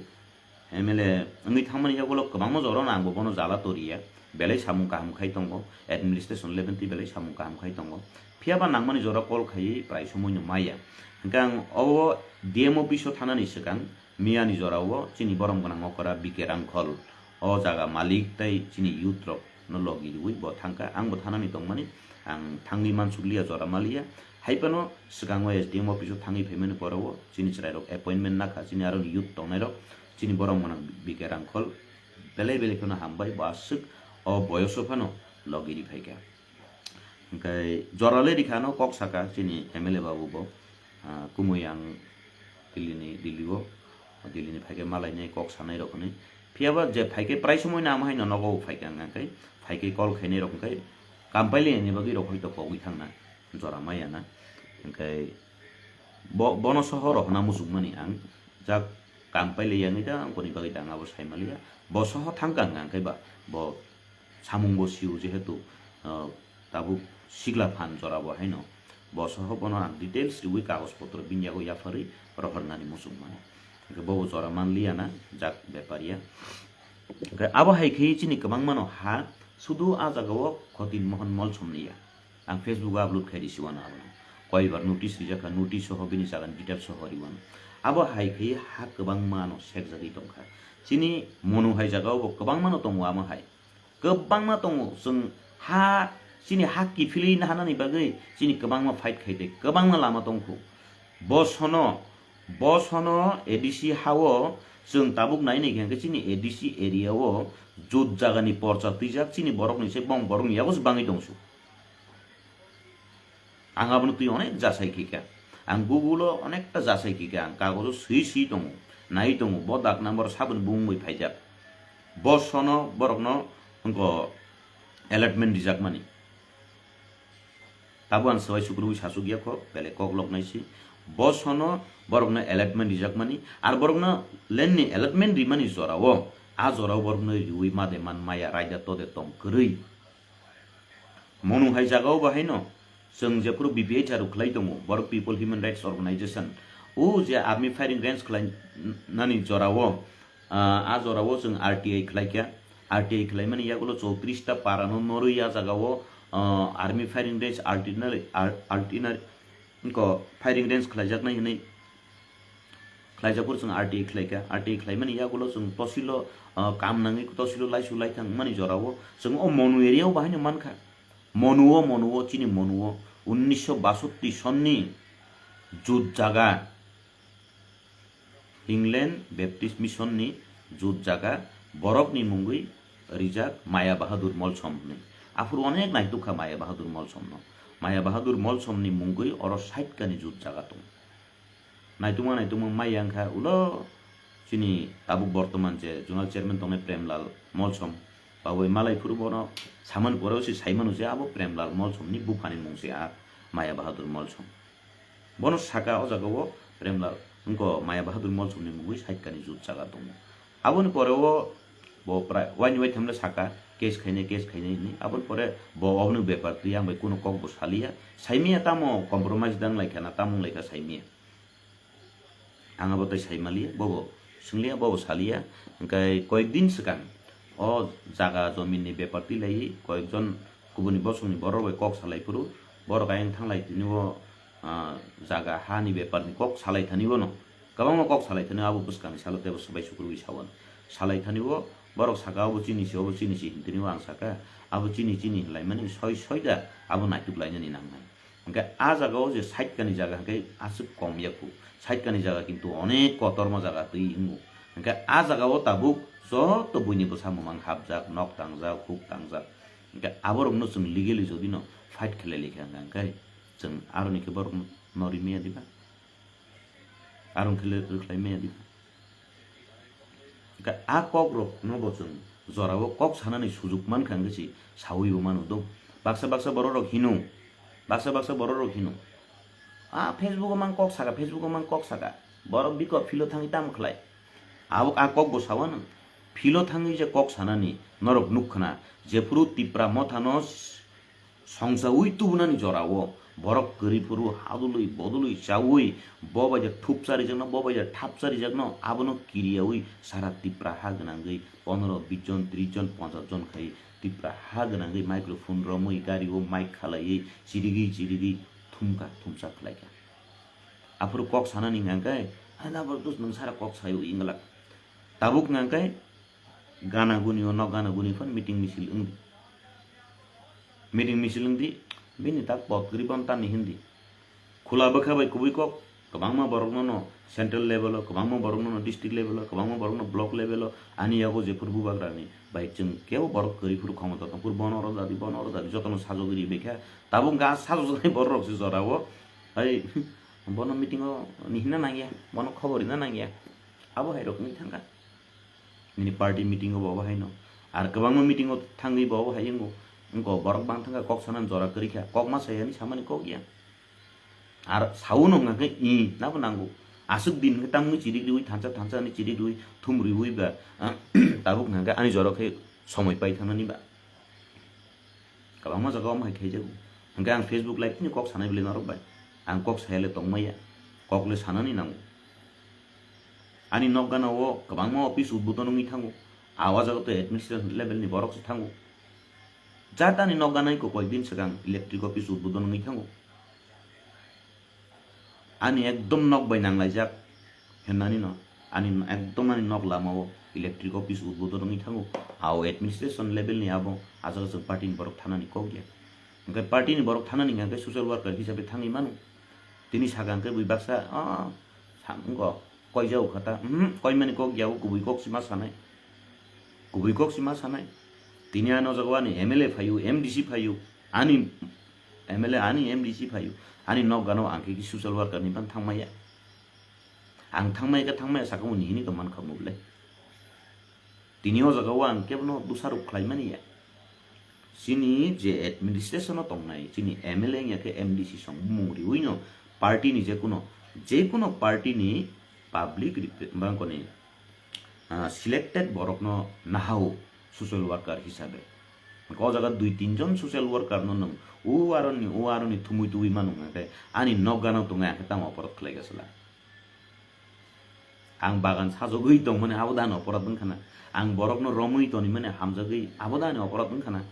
M L A wngwi thangmani yagulo kwbangma jora no ang bo bono jala toriya, belai samung kaham khai tongo, administration level twi belai samung kaham khai tongo, phiyaba nangmani jora call khaiwi prai somoi no maya. Hingke ang obo D M office o thanani swkang, Miyani jorao chini borom gwnang okra B K Rangkhol o jaga malik tei chini youth rok no logi riwi bo thangkha. Ang bo thanani tongmani, ang thangwi mansukliya jora maliya. Hai phano swkango S D M office o thangwi phaimani pore o chini chwrai rok appointment nakha, chini aro youth tongnai rok, chini borom gwnang B K Rangkhol belai belai kheno hambai, bo aswk o boyoso phano logi ri phaikha. Hingke jorale rikha no kok saka chini M L A babu bo, ah, kumui ang Delhi ni, Delhi o, Delhi ni phaikhe malainai kok sanai rok hinui. Phiyaba je phaikhe prai somoi no amo haino nogo phaikha hingkhe, phaikhe call khainai rok hingkhe kampaili ni bagwi rok hoito kogwi thangna jora maya na. Hingkhe bo, bono soho rohorna muchungmani ang jak kampaili yangwi da ang boni bagwi da ang abo saimaliya. Bo soho thangkha hingkhe ba bo samung bo sio jehetu, ah, tabuk sikla phan jora bo haino. Bo soho bono ang details riwi kagoj potro bini yago yapharwi rohornani muchungmani. Hwnkhe bobo jora manliya na, jak bepariya. Hwnkhe abo hai khe chini kwbangma no ha, sudu a jaga o Khotin Mohon Molsom ni ya. Ang Facebook o upload khai risi wano abono. Koibar notice rijak kha, notice soho bini jaga ni details soho riwano. Abo hai khe ha kwbangma no sekjagwi tongkha. Chini Monu hai jaga o bo kwbangma no tongo amo hai. Kwbangma tongo, chwng ha, chini ha kiphilwi nahanani bagwi chini kwbangma fight khai tei kwbangma lama tongkhu. Bo sono, bo sono A D C ha-o chwng tabuk nai nai khe chini A D C area-o jut jagani porcha twijak chini borokni se bong borokni yago se bangwi tongsu. Ang abono twi onek jasai khe kha. Ang Google-o onekta jasai khe kha. Ang kagojo swi swi tongo, nai tongo. Bo dak number saboni bumung bai phaijak. Bo sono borokno wngkho allotment rijakmani. Tabo ang swbai sukrubwi sasuk ya kho, belai kok lok nai si. Bo sono borokno allotment rijakmani. Ar borokno land ni allotment rimani jorao, a jorao borokno riwi ma de man maya raida to de tong kwrwi. Monu hai jagao bo haino chwng jephuru B P H R o khlai tongo, Borok People Human Rights Organization. O je army firing range khlai nani jorao, ah, a jorao chwng R T I khlai kha. R T I khlaimani yagulo chowtris ta para no norwi a jagao, ah, army firing range artillery, ar-, artillery, ko firing range khlaijaknai hwnwi khlaijak phuru chwng R T I khlaikha. R T I khlaimani yagulo chwng tosilo, ah, kam nangwi tosilo laisu laithang wngmani jorao chwng o Monu area o bahaino mankha. Monu o, Monu o, chini Monu o unnisho basotti sonni jut jaga England Baptist Mission ni jut jaga borokni mungwi rijak Maya Bahadur Molsom hwnwi. Aphuru onek naitukha Maya Bahadur Molsom no. Maya Bahadur Molsom ni mungwi oro saitkani jut jaga tongo. Naitungma naitungma maya wngkha ulo chini tabuk bortoman je zonal chairman tongnai Premlal Molsom. Babai malai phuru bono samani pore se saimano je abo Premlal Molsom ni buphani mung se a Maya Bahadur Molsom. Bono saka o jaga o Premlal wngkho Maya Bahadur Molsom ni mungwi saitkani jut jaga tongo. Aboni pore o bo prai waini waithamle saka case khainai, case khainai hwnwi. Aboni pore bo oboni bepar twi ang bai kuno kok bo saliya. Saimiya tamo compromise dang laikha na tamo wnglaikha saimiya. Ang abo tei saimaliya, bobo swngliya, bobo saliya. Hwnkhe koyek din swkang o jaga jomin ni bepar twi laiwi koyekjon kubuni bosongni borok bai kok salai phuru borok ayang thanglai tini o, ah, jaga ha ni bepar ni kok salai thani bono. Kwbangma kok salai thani abo bwskang ni salo teibo swbai sukrubwi sa-o. Salai thani o borok saka obo chini se, obo chini se hintini o ang saka abo chini chini hinlaimani soi soi da abo naituk lainani nangnai. Hwnkhe a jaga o je saitkani jaga hwnkhe aswk kom ya khu. Saitkani jaga kintu onek kotorma jaga twi wngo. Hwnkhe a jaga o tabuk joto buini bwsa mwmang hapjak, nok tangjak, huk tangjak. Hwnkhe aborokno chwng legally jodi no fight khlai laikha hwnkhe chwng aroni khe borokno no rimaya diba? Aroni khe le rwkhlai maya diba? Hwnkhe a kok rok no bo chwng jora o kok sanani sujuk mankha hwnkhe se saui bo mano do. Baksa baksa borok rok hino, baksa baksa borok rok hino, "A Facebook o mang kok saka, Facebook o mang kok saka, borok bikok philo thangwi tamo khlai?" Abo a kok bo sao nwng, philo thangwi je kok sanani norok nukkhna, jephuru Tipra Motha no songchaui tubunani jorao borok kwrwi phuru hadului bodului chaui bo bai je thupcharijakno, bo bai je thapcharijakno, abono kiriyaui sara Tipra ha gwnangwi ponero, bish jon, trish jon, ponchash jon khai Tipra ha gwnangwi microphone romwi gario mic khalaiwi chirigwi chirigwi thumkha, thumsa khlaikha. Aphuru kok sanani hwnkha khe, "Hai na bo dus nwng sara kok sayo," wngwlak. Tabuk hwnkha khe gana guni o, nok gana guni phano meeting misil wngdi. Meeting misil wngdi, bini tak pot kwrwi bono tamni hindi. Khula bwkha bai kubui kok, kwbangma borokno no central level o, kwbangma borokno no district level o, kwbangma borokno block level o, ani yago jephuru bubagrani bai chwng kebo borok kwrwi phuru khomota tongphuru bono oro dadi, bono oro dadi, jotono sajagwi ri baikha. Tabuk hwnkha sajokjaknai borok rok se jorao, hai bono meeting o ni hina nangya, bono khobor rina nangya. Abo hai rok wngwi thangkha. Nini party meeting o bo obo haino. Ar kwbangma meeting o thangwi bo obo hai wngo. Wngkha borok bang thangkha kok sanani jora kwrwi kha. Kok ma sai ani samani kok ya. Ar sao no hwnkha khe i nabo nango. Aswk din khe tamni chirik riwi thansa thansa ani chirik riwi thum riwi ba, tabuk hwnkha khe ani jora khe somoi pai thangnani ba. Kwbangma jaga omo hai khaijago. Hwnkhe ang Facebook live ni kok sanai bwlai norok bai. Ang kok saya le tongmaya. Kok le sanani nango. Ani nok gana o kwbangma office udbodon wngwi thango. A o jaga to administration level ni borok se thango. Jat ani nok gana iko koyekdin swkang electric office udbodon wngwi thango. Ani ekdom nok bai nanglaijak hennani no. Ani ekdom ani nok lama o electric office udbodon wngwi thango. A o administration level ni abo a jaga chwng party ni borok thanani kok ya. Hwnkhe party ni borok thanani hwnkhe social worker hisabe thangwi mano. Tini saka hwnkhe bui baksa, ah, sa-, wngkha, koi jago kha ta, mhm, koi mani kok ya, o kubui kok si ma sanai. Kubui kok si ma sanai. Tini ano jago ani M L A phaio, M D C phaio, ani M L A, ani M D C phaio, ani nok gano ang khe social worker ni ban thangmaya. Ang thangmaya khe thangmaya saka muni hini to man kha mo belai. Tini o jaga o ang kebono dosarok khlai mani ya. Chini je administration o tongnai, chini M L A wngya khe M D C song bumung riui no party ni je kuno, je kuno party ni public repre-, bangkoni, ah, selected borok no nahao social worker hisabe. Ko jaga dui tin jon social worker no nung, u aroni, u aroni thumui tubui manu hwnkhe ani nok gana tongnai ang khe tamo oporot khlai gasla. Ang bagan sajagwi tongmani abo da ani oporad wngkha na? Ang borokno romwi tonimani hamjagwi abo da ani oporad wngkha na?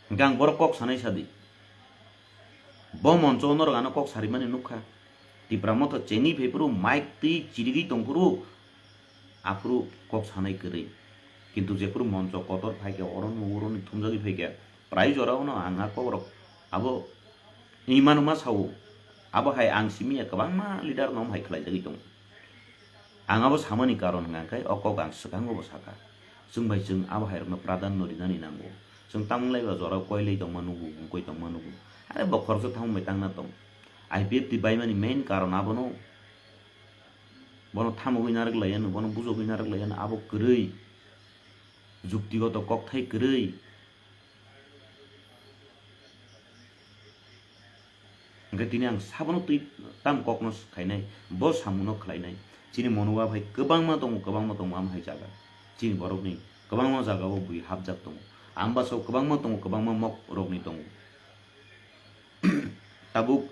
Hwnkhe ang borok kok sanai sadi. Bo moncho norok ano kok sarimani nukha. Tipra Motha chengwi phaiphuru mic twi chirigwi tongphuru aphuru kok sanai kwrwi. Kintu jephuru moncho kotor phaikha, oroni uroni thumjagwi phaikha, prai jorao no ang a kokrok abo wngmano ma sao. Abo hai ang simi ya kwbangma leader no hai khlaijagwi tongo. Ang abo samani karon hwnkha khe o kok ang swkango bo sakha. Chwng bai chwng abo hai rokno pradhanno rinani nango. Chwng tamung lai ba jorao koilai tongma nugo, wngkoi tongma nugo. Are bo khoroksa thangmung bai tangna tong. I P F T baimani main karon abono. Bono thamogwi narwk lai ano, bono bujogwi narwk lai ano, abo kwrwi. Juktigoto kokthai kwrwi. Hwnkhe tini ang sabono twi tam kokno khainai, bo samungno khlainai. Chini mono wa phai kwbangma tongo, kwbangma tongo, am hai jaga. Chini borokni kwbangma jagao bui hapjak tongo. Ambasao kwbangma tongo, kwbangma mok rokni tongo. Tabuk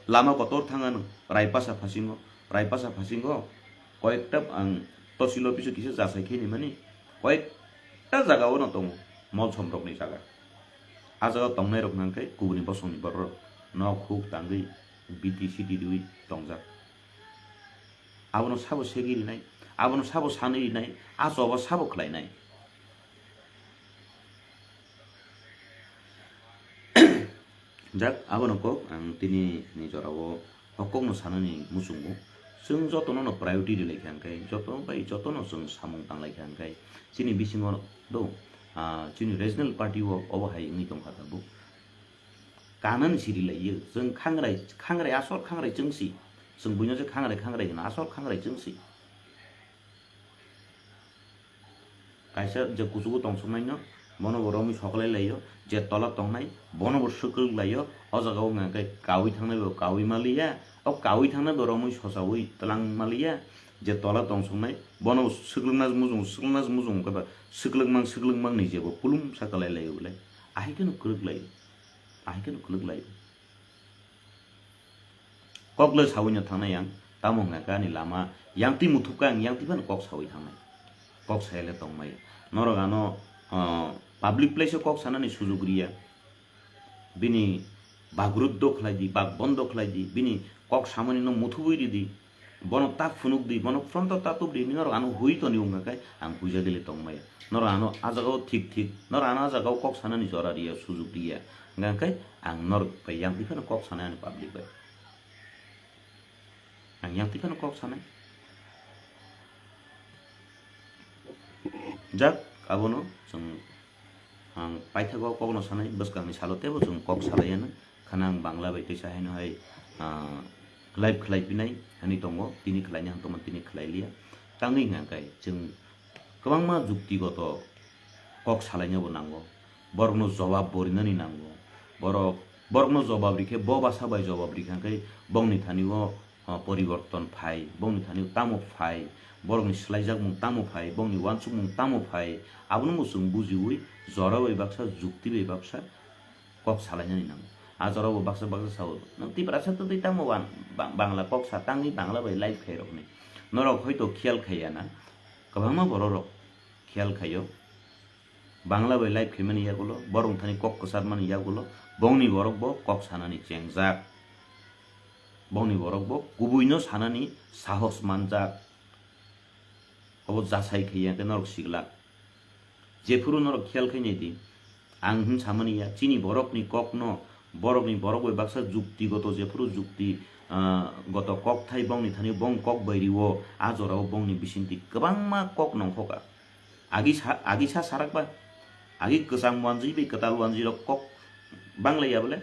lama kotor thang ano, Raipasa phasingo, Raipasa phasingo, koyekta ang tosil office o kisa jasai khe ni mani, koyekta jaga o no tongo, molsom rokni jaga. A jaga tongnai rok hwnkhe kubuni bosongni borok rok, nok huk tangwi, biti siti riwi tongjak. Abono sabo segwi rinai, abono sabo sanwi rinai, a choba sabo khlainai. Jak, abono kok ang tini ni jorao o kokno sanani muchungo. Chwng jotono no priority ri lai kha hwnkhe, joto bai jotono chwng samung tang lai kha hwnkhe, chini bisingo do, ah, chini regional party o obo hai wngwi tong kha tabuk. Kanani siri lai yo, chwng khangrai, khangrai, asol khangrai chwng si. Chwng buino je khangrai, khangrai hino, asol khangrai chwng si. Kaisa je kuchugo tongsoknai no, bono bo romwi sokolai lai yo, je tola tongnai, bono bo swkwlwk lai yo, o jaga o hwnka khe kaui thangnai bo kaui maliya, o kaui thangnai bo romwi sosaui twlang maliya, je tola tongsoknai, bono bo swkwlwkna mujung, swkwlwkna mujung khe ba swkwlwkmang, swkwlwkmang ni je bo pulum sa kwlai lai yo bwlai, ahai kheno kwrwk lai yo, ahai kheno kwrwk lai yo. Kok le saui no thangnai ang, tamo hwnka khe ani lama yang twi muthupkha ang yang twi phano kok saui thangnai. Kok saya le tongmai. Norok ano, ah, public place o kok sanani sujug riya. Bini bagrut do khlai di, bak bondo khlai di, bini kok samani no muthubui ridi. Bono tak phunuk di, bono front o tak tup di, norok ano hui toni wngkha khe ang huija gili tongmai. Norok ano a jaga o thik thik, norok ano a jaga o kok sanani jora riya, sujug riya. Hwnka khe ang norok bai yang twi phano kok sanai ani public bai. Ang yang twi phano kok sanai. Jak, abono chwng ang paithago kokno sanai, bwskangni salo teibo chwng kok salaiya nw. Khana ang Bangla bai teisa haino hai, ah, live khlai pinai hani tongo, tini khlaini hwn tongma tini khlai liya. Tangwi hwnka khe chwng kwbangma juktigoto kok salaina bo nango, borokno jobab bo rinani nango. Borok, borokno jobab rikhe bo basa bai jobab rikha khe bongni thani o, ah, poriborton phai, bongni thani o tamo phai, borokni swlaijakmung tamo phai, bongni uansukmung tamo phai, abono bo chwng bujiui jora bai baksa, jukti bai baksa kok salainani nango. A jora bo baksa baksa sao, "Nwng Tiprasa twtwi tamo wan-, ba-, Bangla kok sa, tangwi Bangla bai live khairokni." Norok hoito khiyal khaiya na, kwbangma bororok khiyal khaio. Bangla bai live khaimani yagulo, borok thani kok kwcharmani yagulo, bongni borok bo kok sanani chengjak. Bongni borok bo kubuino sanani sahos manjak. Obo jasai khaiya khe norok siglak. Jephuru norok khiyal khainai di, ang hwn samani ya, chini borokni kokno, borokni borok bai baksa jukti goto, jephuru jukti, ah, goto kok thai bongni thani bong kok bai riwo, a jorao bongni bisingtwi kwbangma kok nongkhoka. Agi sa, agi sa sarak ba, agi kwcham wanjwi bai kwtal wanjwi rok kok banglai ya bole?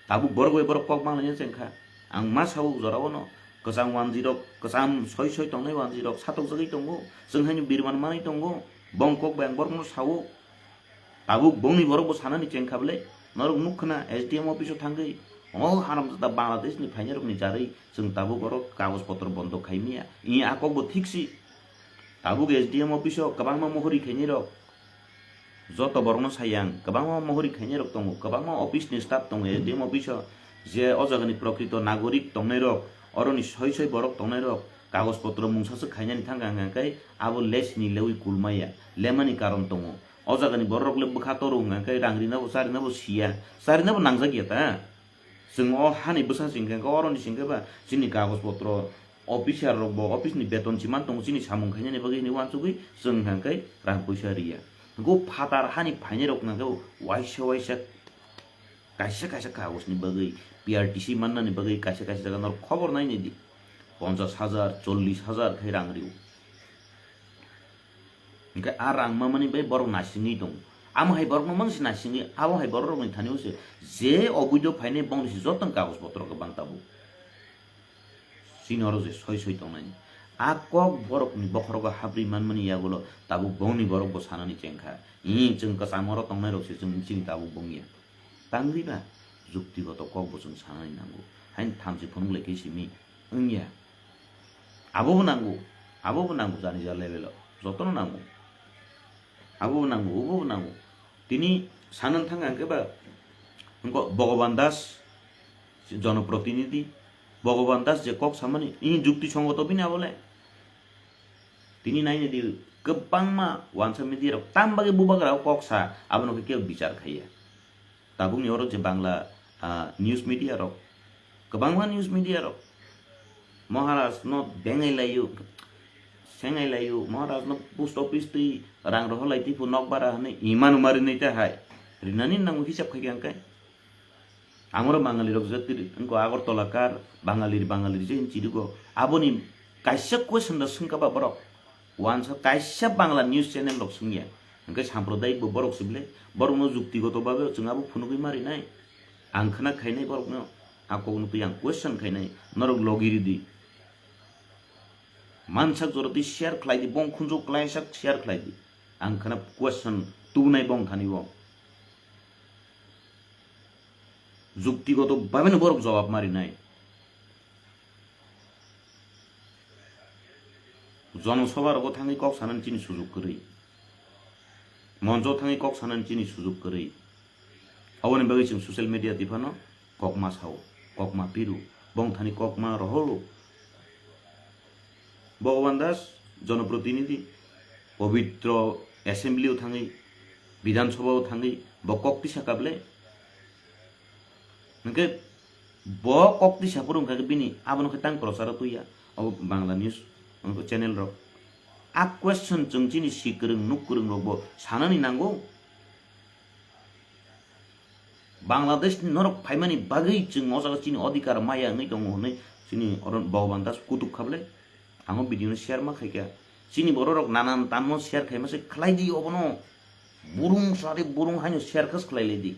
Tabuk borok bai borok kok banglaina chengkha. Ang ma sao jorao no, kwcham wanjwi rok, kwcham soi soi tongnai wanjwi rok satokjagwi tongo. Chwng haino birman manwi tongo. Bong kok bai ang borokno sao. Tabuk bongni borok bo sanani chengkha bole? Norok nukkhna S D M office o thangwi, o haramjada Bangladesh ni phainai rokni jarwi chwng tabuk oro kagoj potro bondo khaimaya. Iya a kok bo thik si. Tabuk S D M office o kwbangma mohori khainai rok. Joto borokno sayang, kwbangma mohori khainai rok tongo, kwbangma office ni staff tongo S D M office o, je o jagani prokrito nagorik tongnai rok, oroni soi soi borok tongnai rok, kagoj potro mungsa swk khainani thangkha hwnkha khe abo lesni lewi kulmaya, lemani karon tongo. O jagani borok le bwkha toro hwnkha khe rang rina bo, cha rina bo siya, cha rina bo nangjak ya ta. Chwng o hani bwsa singkhe, oroni singkhe ba chini kagoj potro officer rok bo office ni beton si man tongo, chini samung khainani bagwi hinwi uansugwi chwng hwnkha khe rang puisa riya. Hwnkhe o phatar hani phainai rok hwnkha khe waisa waisa kaisa kaisa kagoj ni bagwi P R T C mannani bagwi kaisa kaisa jaga norok khobor nainai di, ponchash hajar, chollish hajar khai rang rio. Hwnkhe a rang mamani bai borok nasingwi tongo. Amo hai borokno mang se nasingwi, abo hai borok rokni thani o se je oboido phainai bongni se joto kagoj potro kwbang tabuk. Chini oro je soi soi tongnai. A kok borokni bokhorogo hapri manmani yagulo tabuk bongni borok bo sanani chengkha. Ih, chwng kwcham oro tongnai rok se chwng chini tabuk bongya. Tangwi ba juktigoto kok bo chwng sanani nango. Hain thamchi phunuk lai khe simi wngya. Abo bo nango, abo bo nango jani ja level o. Jotono nango. Abo bo nango, obo bo nango. Tini sanani thang ang khe ba, wngkha Bhagavan Das, jonoprotinidhi. Bhagavan Das je kok samani, ini jukti songoto bini abole. Tini nainai di, kwbangma wansa media rok tam bagwi bubagra o kok sa, abono khe kebo bichar khaiya. Tabukni oro je Bangla, ah, news media rok, kwbangma news media rok Maharaj no bengai laio, sengai laio, Maharaj no post office twi rang rohor lai twi phu nok bara hwnwi imanu ma rinai ta hai. Rinani nango hisab khai khe ang kai. Amoro Bangali rok je tiri wngko Agartala kar, Bangali, Bangali je hin chirigo. Aboni kaisa question da swngkha ba borok. Wansa kaisa Bangla news channel rok swngya. Hwnkhe sampradayik bo borok se bwle. Borokno juktigoto babe chwng abo phunugwi ma rinai. Ang khna khainai borokno. A kokno twi ang question khainai. Norok logi ridi. Mansak jora twi share khlai di, bong khunju klaisa share khlai di. Ang khna question tubunai bong thani bo. Juktigoto babe no borok jawab ma rinai. Jonosabha rogo thangwi kok sanani chini sujuk kwrwi. Moncho thangwi kok sanani chini sujuk kwrwi. Aboni bagwi chwng social media tiphano kokma sao, kokma piru, bongthani kokma rohoro. Bhagavan Das, jonoprotinidhi, pobitro assembly o thangwi, Bidhan Sabha o thangwi, bo kok tisa kable. Hwnkhe bo kok tisa phuru hwnkha khe bini abono khe tang prochar o tuya, abo Bangla news channel rok. A question chwng chini si kwrwng nuk kwrwng rok bo sanani nango. Bangladesh ni norok phaimani bagwi chwng o jaga chini odhikar maya wngwi tongo hwnwi chini oro Bhagavan Das kutuk kha bwle. Ang o video no share ma khaikha. Chini borok rok nanan tanno share khaima se khlai di obono. Burung sari burung haino share khas khlai lai di.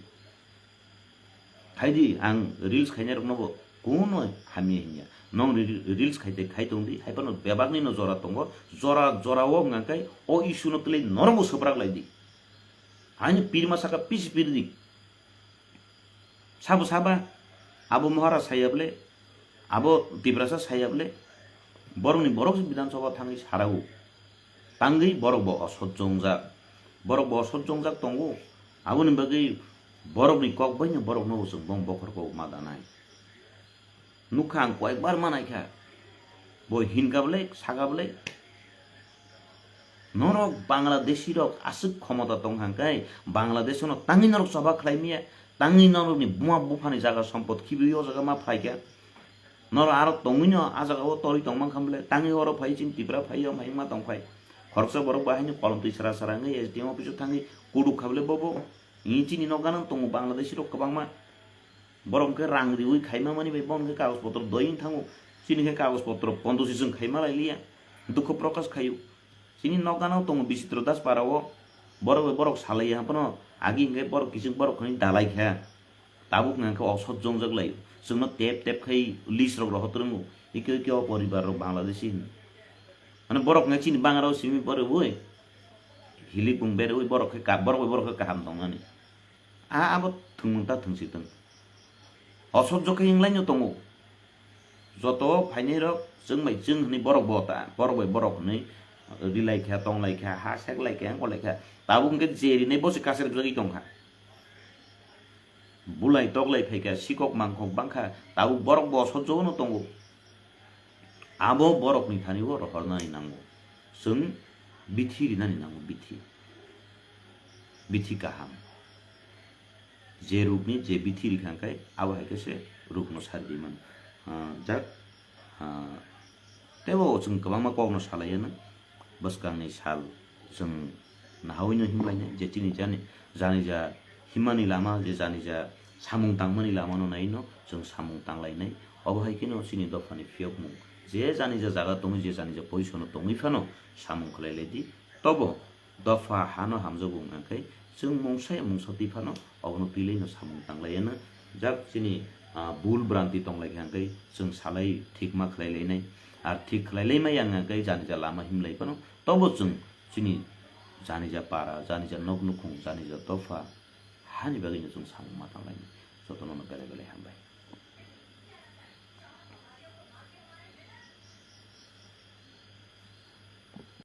Khai di ang reels khainai rok no bo kuno hamya hinya. Nong re-, reels khai te khai tong di, hai phano bebak ni no jora tongo. Jora, jora o hwnka khe o issue no twlai norok bo swprak lai di. Haino pirma saka pisi pir di. Sabo saba, abo Maharaj saya bole, abo Tiprasa saya bole, borokni borok se Bidhan Sabha thangwi sarao. Tangwi borok bo osojjo wngjak. Borok bo osojjo wngjak tongo. Aboni bagwi borokni kok baino borokno bo chwng bong bokhorok ma danai. Nukha ang koyekbar manaikha. Bo hinkha bwle, sakha bwle. Norok Bangladeshi rok aswk khomota tong hangkai, Bangladesh no tangwi norok choba khlai miya, tangwi norokni buma buphani jaga sompot khibiwi o jaga ma phaikha. Norok aro tongwino a jaga o torwi tongmang kha bwle, tangwi oro phai chini Tripura phai o mai ma tong phai. Khoroksa borok bahai ni kolom twi sara sara wngwi S D M office o thangwi kuduk kha bwle bobo. Ni chini nok gana tongo Bangladeshi rok kwbangma. Borok hwnkhe rang riwi khaima mani bai bono hwnkhe kagoj potro doi wng thango. Chini khe kagoj potro pondosi chwng khaima lai liya. Dukho prokash khaio. Chini nok gana tongo Bisitro Das para o. Borok bai borok salai ya phano agi hwnkhe borok kiching borok hwnwi dalai kha. Tabuk hwnkhe osot jongjak lai. Chwngno tep tep khai list rok rohor twrwngo. Ike ike o poribar rok Bangladeshi hwn. Mane borok hwnkhe chini bangra o simi borok bai. Hilik bung berwi borok khe ka-, borok bai borok khe kaham tongmani. A abo thwngmung ta thwngsi thwng. Osojjo khe wnglaino tongo. Joto phainai rok chwng bai chwng hwnwi borok bo ta, borok bai borok hwnwi rilai kha, tonglai kha, ha seklai kha, wngkolai kha. Tabuk hwnkhe je rinai bo se kacherep jagwi tong kha. Bulai toklai phai kha, sikok mangkok bang kha, tabuk borok bo osojjo no tongo. Abo borokni thani o rohornani nango. Chwng bithi rinani nango, bithi. Bithi kaham. Je rukni je bithi rikha hwnkhe abo hai khe se rukno sari di mano. Ah, jak, ah, teibo chwng kwbangma kokno salai anw. Bwskangni sal chwng nahawi no himlainai je chini jani, jani ja himmani lama, je jani ja samung tangmani lama no nai no chwng samung tanglainai. Obo hai kheno chini dophani phiyokmung je jani ja jaga tongwi, je jani ja position o tongwi phano samung khlai lai di. Tobo dopha hano hamjago wngkha khe chwng mungsa ya mungsa twi phano obono twilaino samung tanglaiya no. Jak chini, ah, bul branti tonglaikha hwnkhe chwng salai thikma khlailainai. Ar thik khlailaimaya wngkha khe janija lama himlai phano tobo chwng chini janija para, janija nok nukhung, janija dopha hani bagwino chwng samung ma tanglainai. Jotono no belai belai hambai.